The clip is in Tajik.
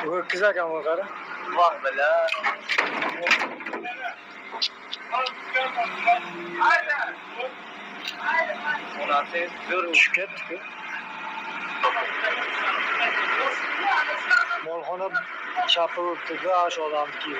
Ho'kiz ekan bu, qara. Voh bila. Onasi zo'r. Tushib ketdi-ku. Molxona chapib o'tdi-da, shu odamniki.